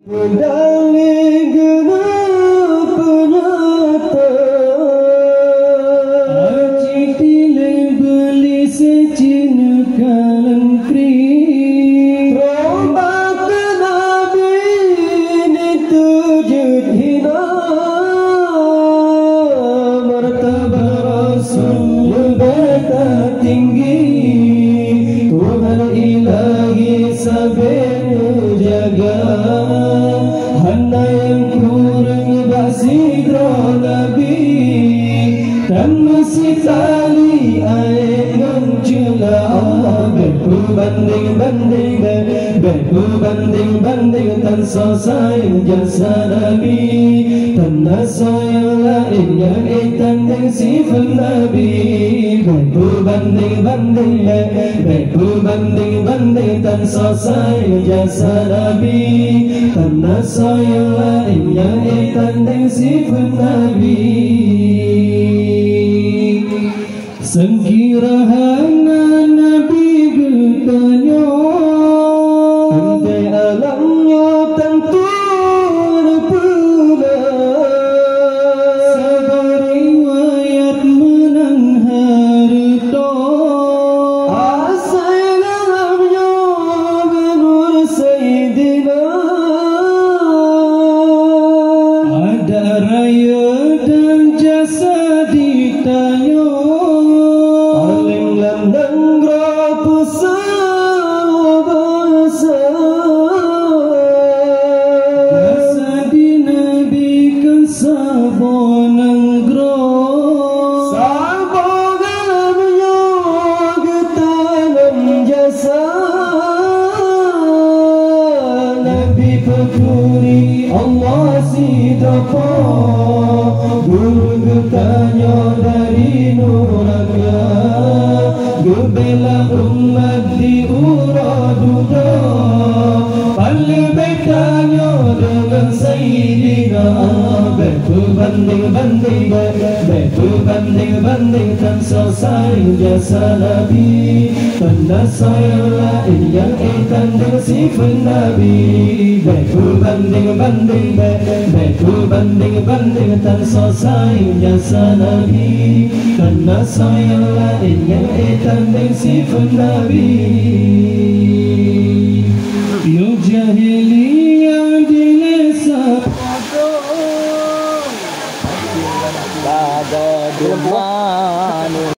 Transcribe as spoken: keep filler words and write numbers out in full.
Meudalé geuneuk peunyata. Aci tilée beuli seucine kaleng kri. Troh bak Nabi neuteuh jeuet hina. Martabat Rasul leubeh tatinggi. Tuhan Ilahi sabe neujaga, hana nyang kureueng bak sidroe Nabi, tan meusitali ae ngon ceula Allah. Bèk peubandeng-bandeng, bèk, bèk peubandeng-bandeng tan soe saéng jasa Nabi, tan na soe nyang laén nyang ék tandeng sifeuet Nabi. Bèk peubandeng-bandeng, bèk, bèk peubandeng-bandeng tan soe saéng jasa Nabi, tan na soe nyang laén nyang ék tandeng sifeuet Nabi. Seukira hana Nabi geutanyoe, teuntèe alam nyoe tantu neupeuna. Saboh riwayat meunan hareuta, asai lam nyoe beunur Saidina. Adat rayeuk dan jasa ditanyoe, paleng lam nanggroe peusaboh bansa. Jasa di Nabi keu saboh nanggroe. Saboh galom nyoe geutanam jasa. Nabi peuturi Allah sidroe po, gurèe geutanyoe dari nuraka, geubela umat di uroe dudoe. Paleubèe tanyoe deungon Saidina, bèk peubandeng-bandeng, bèk, bèk peubandeng-bandeng tan soe saéng jasa Nabi. Tan na soe nyang laén nyang ék tandeng sifeuet Nabi. Bèk peubandeng-bandeng, bèk, bèk peubandeng-bandeng tan soe saéng jasa Nabi. Tan na soe nyang laén nyang ék tandeng sifeuet Nabi. Yoh jahiliyah dilèe sapadong. Pada duman.